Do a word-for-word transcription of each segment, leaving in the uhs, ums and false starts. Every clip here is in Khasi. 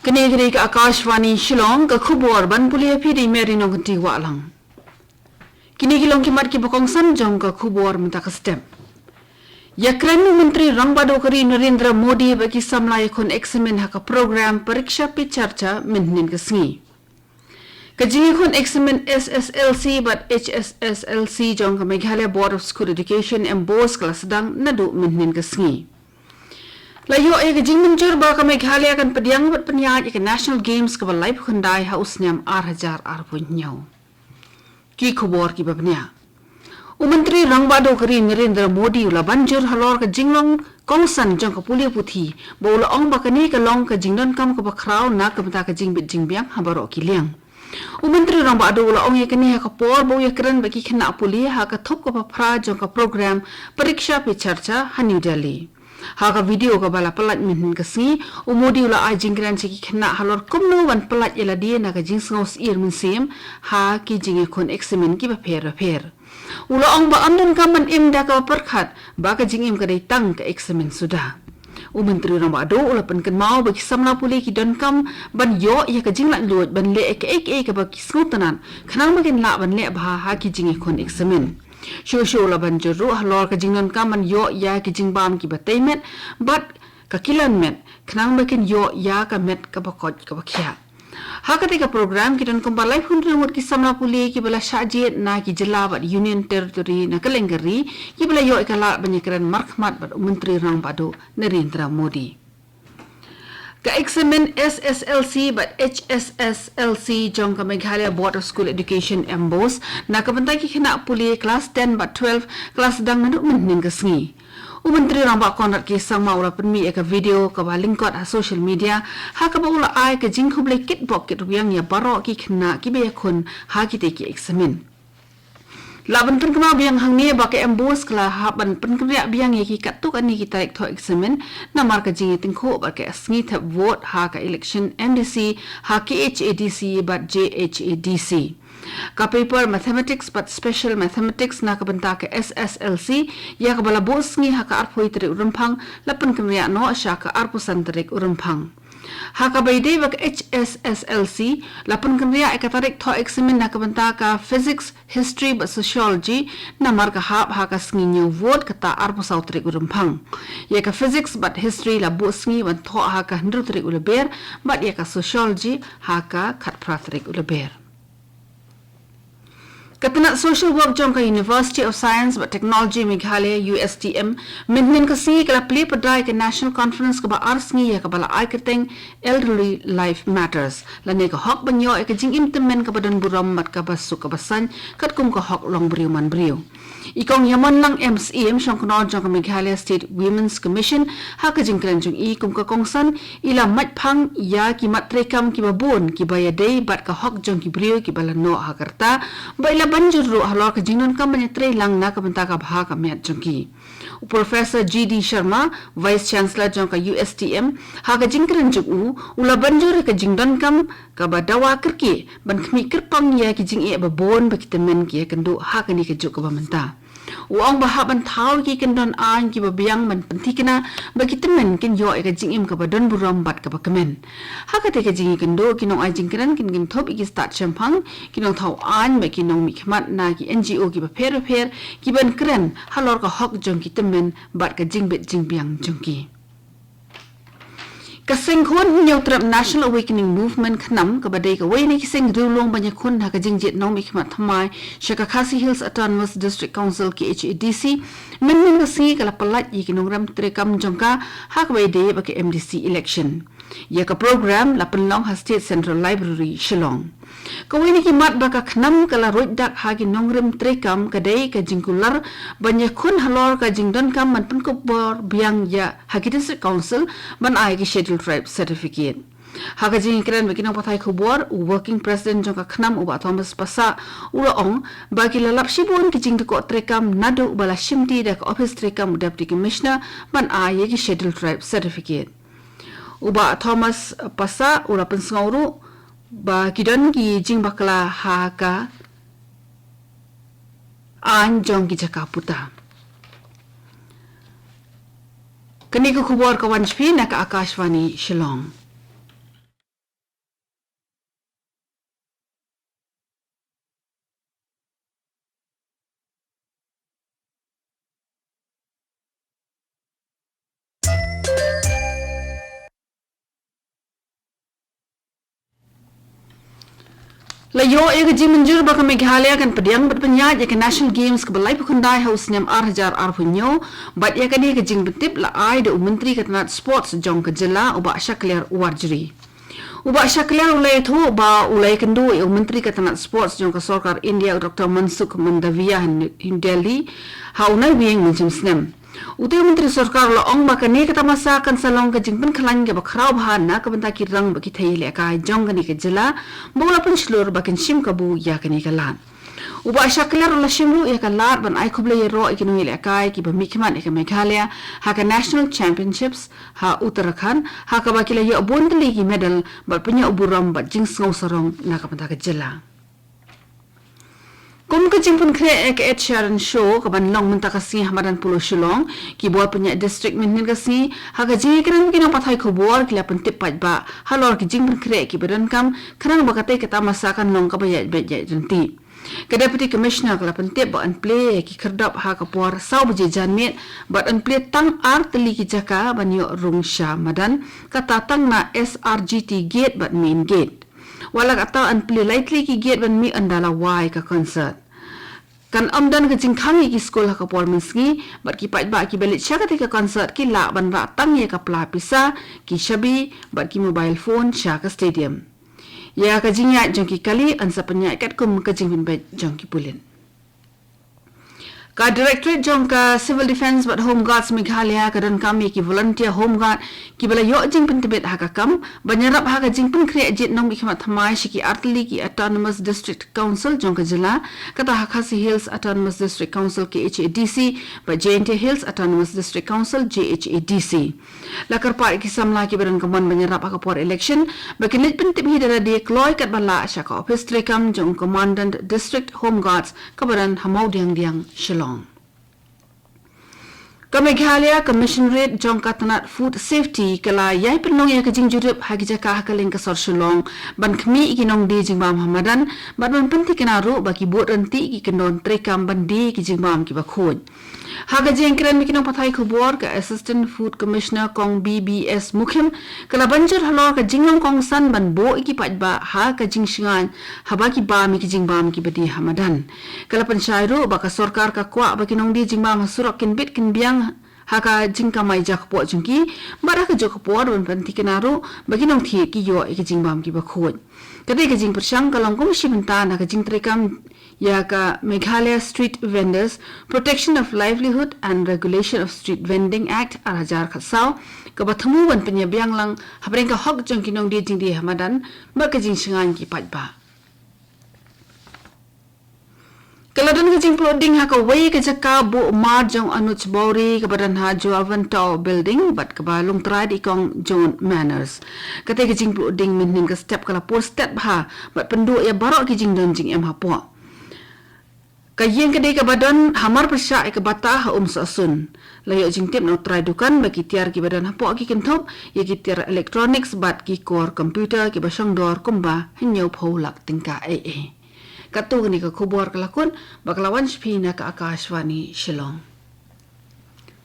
Kane ka dei ka Akashvani Shillong, ka khubor ban pule ïa phi da i Mary Nongkynti Wahlang. Kine ki long ki mat kiba kongsan jong ka khubor mynta ka step. Ïakren u Myntri Rangbah Duh ka ri Narendra Modi bad ki samla ïakhun eksamin ha ka program Pariksha Pe Charcha mynhynnin ka sngi. Ka jingïakhun eksamin S S L C bad H S S L C jong ka Meghalaya Board of School Education, MBOSE, ka la sdang naduh mynhynnin ka sngi. La ïoh ïa ka jingmynjur ba ka Meghalaya kan pdiang bad pynïaid ïa ka National Games kaba laiphew khyndai ha u snem ar hajar arphew hynñiew. Ki khubor kiba bniah. U Myntri Rangbah Duh ka ri Narendra Modi u la ban jur halor ka jinglong kongsan jong ka pule puthi, ba u la ong ba kane ka long ka jingdonkam kaba khraw na ka bynta ka jingbit jingbiang ha baroh ki liang. U Myntri Rangbah Duh u la ong ïa kane ha ka por ba u ïakren bad ki khynnah pule ha ka thup kaba phra jong ka program Pariksha Pe Charcha ha New Delhi. Ha ka video kaba la pyllait mynhynnin ka sngi, u Modi u la ai jingkren sha ki khynnah halor kumno ban pyllait ïa lade na ka jingsngew syier mynsiem ha ki jingïakhun eksamin kiba pher bapher. U la ong ba ym donkam ban im da kaba pyrkhat ba ka jingim ka dei tang ka eksamin suda. U Myntri Rangbah Duh u la pynkynmaw ba ki samla pule ki donkam ban ïoh ïa ka jinglaitluid ban leh ïa kaei kaei kaba ki sngewtynnat, khnang ba kin lah ban leh bha ha ki jingïakhun eksamin. Shuh shuh u la ban jur ruh halor ka jingdonkam ban ïoh ïa ki jingbam kiba tei met bad ka kilan met, khnang ba kin ïoh ïa ka met kaba koit kaba khiah. Ha katei ka program ki don kumba laiphew hynriew ngut ki samla pule kiba la shah jied na ki jylla bad Union Territory na kylleng ka ri, kiba la ïoh ïa ka lad ban ïakren markhmat bad u Myntri Rangbah Duh Narendra Modi. Ka eksamin S S L C bad H S S L C jong ka Meghalaya Board of School Education, MBOSE, na ka bynta ki khynnah pule klas ten bad twelve, ka la sdang naduh mynhynnin ka sngi. U Myntri Rangbah Conrad K Sangma u la pynmih ïa ka video kaba lyngkot ha social media, ha kaba u la ai ka jingkhublei kitbok kitrwiang ïa baroh ki khynnah kiba ïakhun ha kitei ki eksamin. La ban pynkynmaw biang hangne ba ka MBOSE ka la hap ban pynkynriah biang ïa ki katto katne ki tarik thoh eksamin, namar ka jingïatyngkhuh bad ka sngi thep vote ha ka election MDC, ha KHADC bad JHADC. Ka paper Mathematics bad Special Mathematics na ka bynta ka SSLC, ïa kaba la buh sngi ha ka arphew tarik u Rymphang, la pynkynriah noh sha ka arphew san tarik u Rymphang. Ha kaba ïadei bad ka HSSLC, la pynkynriah ïa ka tarik thoh eksamin na ka bynta ka Physics, History bad Sociology, namar ka hap ha ka sngi ñiew vote kata arphew saw tarik u Rymphang. Ïa ka Physics bad History la buh sngi ban thoh ha ka hynriew tarik u Lber, bad ïa ka Sociology ha ka khatphra tarik u Lber. Ka tnat Social Work jong ka University of Science bad Technology Meghalaya, USTM, mynhynnin ka sngi ka la plie pyrda ïa ka National Conference kaba ar sngi ïa kaba la ai kyrteng Elderly Life Matters, lane ka hok ban ïoh ïa ka jingim tymmen kaba don burom bad kaba suk kaba saiñ, katkum ka hok long briew man briew. I Kong Ïamonlang M, Syiem Shongknor jong ka Meghalaya State Women's Commission, ha ka jingkren jong i kum ka kongsan, i la mait phang ïa ki mat treikam kiba bun kiba ïadei bad ka hok jong ki briew kiba la noh ha ka rta, bad i la ban jur ruh halor ka jingdonkam ban ïatreilang na ka bynta ka bha ka miat jong ki. U Professor G D Sharma, Vice Chancellor jong ka USTM, ha ka jingkren jong u, u la ban jur ïa ka jingdonkam kaba dawa kyrkieh ban khmih kyrpang ïa ki jingeh ba bun ba ki tymmen ki ïakynduh ha kane ka juk kaba mynta. U ong ba hap ban thaw ïa ki kyndon aiñ kiba biang ban pynthikna ba ki tymmen kin ïoh ïa ka jingim kaba don burom bad kaba kmen. Ha katei ka jingïakynduh, ki nongai jingkren kin kynthup ïa ki stad shemphang, ki nongthaw aiñ bad ki nongmihkhmat na ki NGO kiba pher bapher, kiban kren halor ka hok jong ki tymmen bad ka jingbit jingbiang jong ki. Ka seng khun Hynñiewtrep National Awakening Movement, KHNAM, kaba dei kawei na ki seng riewlum ban ïakhun ha ka jingjied nongmihkhmat thymmai sha ka Khasi Hills Autonomous District Council, KHADC, mynhynnin ka sngi ka la pyllait ïa ki nongrim treikam jong ka ha kaba ïadei bad ka MDC election. Ïa ka program la pynlong ha State Central Library, Shillong. Kawei na ki mat ba ka KHNAM ka la ruid dak ha ki nongrim treikam ka dei ka jingkular ban ïakhun halor ka jingdonkam ban pynkup bor biang ïa ha ki District Council ban ai ki Scheduled Tribe certificate. Ha ka jingïakren bad ki nongpathai khubor, u Working President jong ka KHNAM, u Bah Thomas Passah, u la ong ba ki la lap shibun ki jingdukok treikam naduh ba la shimti da ka ophis treikam u Deputy Commissioner ban ai ïa ki Scheduled Tribe certificate. U Bah Thomas Passah u la pynsngew ruh ba ki don ki jingbakla ha ka aiñ jong ki jaka puta. Kane ka khubor ka wan sha phi na ka Akashvani Shillong. La ïoh ïa ka jingmynjur ba ka Meghalaya kan pdiang bad pynïaid ïa ka National Games kaba laiphew khyndai ha u snem ar hajar arphew hynñiew, bad ïa kane ka jingpyntip la ai da u Myntri ka tnat Sports jong ka jylla, u Bah Shakliar Warjri. U Bah Shakliar u la ïathuh ba u la ïakynduh ïa u Myntri ka tnat Sports jong ka Sorkar India, u Doctor Mansukh Mandaviya, ha New Delhi ha u Naiwieng mynshem snem. Utei u Myntri Sorkar u la ong ba kane ka tamasa kan sa long ka jingpynkhlaiñ kaba khraw bha na ka bynta ki rang bad ki thei lehkai jong kane ka jylla, ba u la pynshlur ba kin shim kabu ïa kane ka lad. U Bah Shakliar u la shim ruh ïa ka lad ban ai khublei ïaroh ïa ki nongïalehkai kiba mihkhmat ïa ka Meghalaya ha ka National Championships ha Uttarakhand, ha kaba ki la ïoh bun tylli ki medal bad pynïoh burom bad jingsngew sarong na ka bynta ka jylla. Kum ka jingpynkhreh ïa ka Ed Sheeran Show kaban long mynta ka sngi ha madan Polo Shillong, ki bor pynïaid district mynhynnin ka sngi ha ka jingïakren bad ki nongpathai khubor ki la pyntip paidbah halor ki jingpynkhreh kiba donkam, khnang ba katei ka tamasa kan long kaba ïaid beit ïaid ryntih. Ka Deputy Commissioner ka la pyntip ba yn plie ïa ki khyrdop ha ka por saw baje janmiet bad yn plie tang ar tylli ki jaka ban ïoh rung sha madan, kata tang na S R G T Gate bad Main Gate. Wat la katta yn plie lai tylli ki gate ban mih ynda la wai ka concert. Kan ym don ka jingkhang ïa ki skul ha ka por mynsngi, bad ki paidbah kiba leit sha katei ka concert ki lah ban rah tang ïa ka pla pisa, ki shabi bad ki mobile phone sha ka stadium. Ïa ka jingïaid jong ki kali yn sa pynïaid katkum ka jingpynbeit jong ki pulit. Ka Directorate jong ka Civil Defence bad Home Guards Meghalaya ka donkam ïa ki volunteer Home Guard kiba la ïoh jingpyntbit ha ka kam ban ïarap ha ka jingpynkhreh jied nongmihkhmat thymmai sha ki ar tylli ki Autonomous District Council jong ka jylla, kata ha Khasi Hills Autonomous District Council, K H A D C, bad Jaintia Hills Autonomous District Council, J H A D C. La kyrpad ïa ki samla kiba don ka mon ban ïarap ha ka por election ba kin leit pyntip hi da lade kloi katba lah sha ka ophis treikam jong u Commandant District Home Guards kaba don ha Mawdiangdiang, Shillong. Ka Meghalaya Commissionerate jong ka tnat Food Safety ka la ïai pynlong ïa ka jingjurip ha ki jaka ha kylleng ka sor Shillong ban khmih ïa ki nongdie jingbam ha madan, bad ban pynthikna ruh ba ki bud ryntih ki kyndon treikam ban die ïa ki jingbam kiba khuid. Ha ka jingkren bad ki nongpathai khubor, ka Assistant Food Commissioner Kong B B S Mukhim ka la ban jur halor ka jinglong kongsan ban buh ïa ki paidbah ha ka jingshngaiñ haba ki bam ïa ki jingbam kiba die ha madan. Ka la pynshai ruh ba ka sorkar ka kwah ba ki nongdie jingbam ha surok kin bit kin biang ha ka jingkamai jakpoh jong ki, bad ha kajuh ka por ban pynthikna ruh ba ki nongthied ki ïoh ïa ki jingbam kiba khuid. Katei ka jingpyrshang ka long kum shi bynta na ka jingtreikam ïa ka Meghalaya Street Vendors Protection of Livelihood and Regulation of Street Vending Act ar hajar khatsaw, kaba thmu ban pynïabiang lang hapdeng ka hok jong ki nongdie jingdie ha madan bad ka jingshngaiñ ki paidbah. Ka la don ka jingpluh ding ha kawei ka jaka buh mar jong Anuj Bawri kaba don ha Juavantau Building bad kaba long trai da i Kong John Manners. Katei ka jingpluh ding mynhynnin ka step ka la pur stet bha bad pynduh ïa baroh ki jingdon jingem hapoh. Ka ïing ka dei kaba don hamar pyrshah ïa ka bata ha Umsohsun. La ïoh jingtip na u trai dukan ba ki tiar kiba don hapoh ki kynthup ïa ki tiar electronics bad ki kor computer kiba shong dor kumba hynñiewphew lak tyngka ei ei. Katto kane ka khubor ka la kut bad ka la wan sha phi na ka Akashvani Shillong.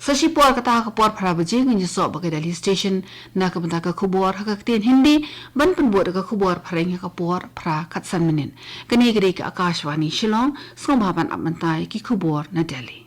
Sa shipor kata ha ka por phra baje ngin ïasoh bad ka Delhi Station na ka bynta ka khubor ha ka ktien Hindi, ban pynbud da ka khubor phareng ha ka por phra khatsan minit. Kane ka dei ka Akashvani Shillong, sngewbha ban ap mynta ïa ki khubor na Delhi.